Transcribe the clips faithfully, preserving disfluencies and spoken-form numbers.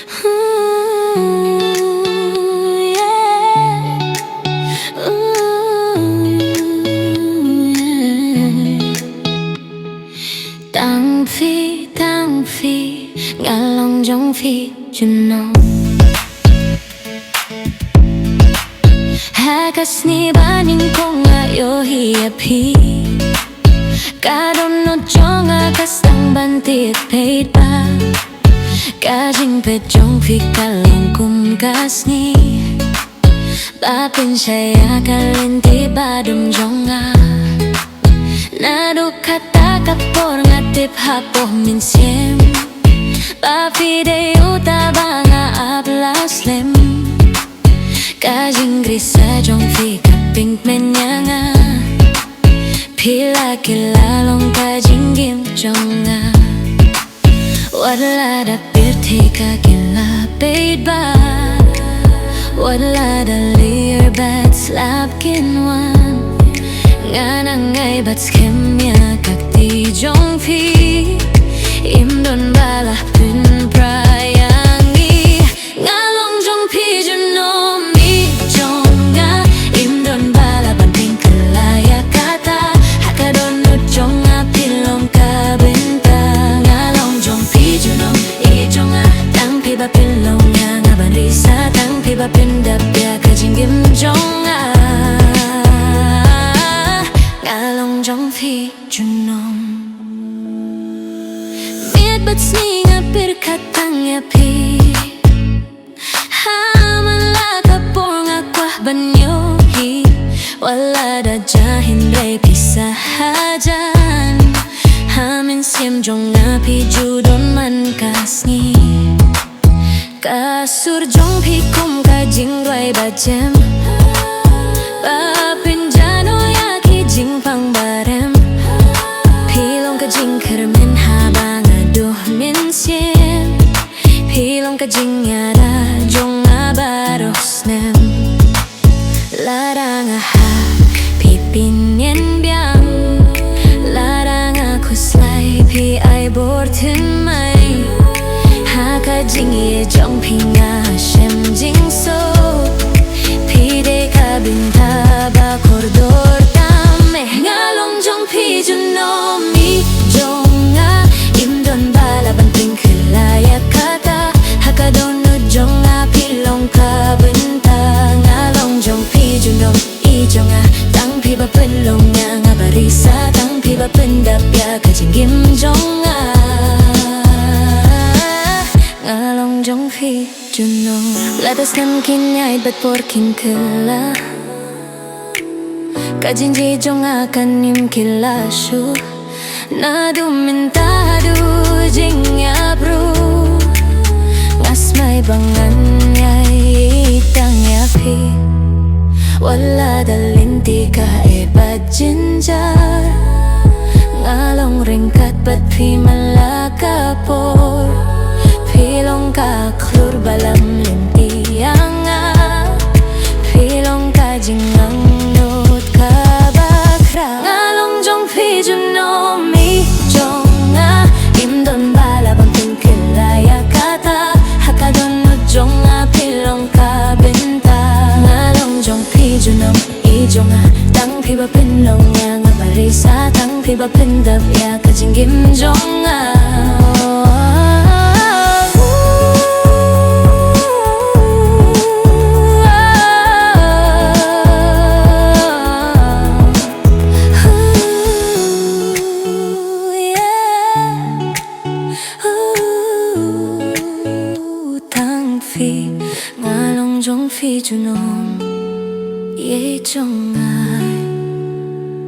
Ooh, yeah. Ooh, yeah. Tang phi, tang phi, nga long jong phi junom. Ha ka sngi ba nyngkong nga ïohi ïa phi, ka dohnud jong nga ka sdang ban tied paidbah. Ka jingpeit jong phi ka long kum ka sngi ba pynshai ïa ka lynti ba dum jong nga. Naduh kata ka por nga tip hapoh mynsiem ba phi dei uta ba nga ap la slem. Ka jingkrisa jong phi ka pynkmen ïa nga. Phi la kylla long ka jingim jong nga. Wat la da pyrthei ka kylla paidbah, wat la da liar bad slap kin wan, nga nang ai bad skhem ïa ka kti jong phi. Im don ba la pynpra ïa ngi. Nga long jong phi junom, i jong nga. Im don ba la ban pynkylla ïa kata. Ha ka dohnud jong nga phi long ka bynta. Nga long jong phi junom, i jong nga. Tang phi ba pynlong ïa nga ban risa, tang phi ba pyndap ïa ka jingim jong nga. Nga long jong phi junom. Miet bad sngi nga pyrkhat tang ïa phi. Ha man la ka por nga kwah ban ïohi. Wat la da jia hynrei phi sahajan. Ha mynsiem jong nga phi ju don man ka sngi. Ka sur jong phi kum ka jingrwai ba jem, ba pynjanoh ïa ki jingpang ba rem. Phi long ka jingkyrmen haba nga duh mynsiem. Phi long ka jingïada jong nga baroh snem. Lada nga hap phi pynïeng biang, lada nga khuslai phi ai bor thymmai. Ha ka jingïeit jong phi nga shem jingsuk, phi dei ka bynta ba kordor tam eh. Nga long jong phi junom, i jong nga. Im don ba la ban pynkylla ïa kata. Ha ka dohnud jong nga phi long ka bynta. Nga long jong phi junom, i jong nga. Tang phi ba pynlong ïa nga ba risa, tang phi ba pyndap ïa ka jingim jong nga. Nga long jong phi junom. Lada snem kin ïaid bad por kin kylla, ka jingïeit jong nga kan ym kylla shuh. Naduh mynta haduh jingïap ruh, nga smai ba ngan ïai tang ïa phi. Wat la da lynti ka eh bad jynjar, nga long ryngkat bad phi man la ka por. Phi long ka khlur ba lam lynti ïa nga. Phi long ka jingangnud kaba khraw. Nga long jong phi junom, i jong nga. Im don ba la ban pynkylla ïa kata. Ha ka dohnud jong nga phi long ka bynta. Nga long jong phi junom, i jong nga. Tang phi ba pynlong ïa nga ba risa, tang phi ba pyndap ïa ka jingim jong nga. Tang phi, nga long jong phi junom, i jong nga.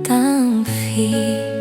Tang phi.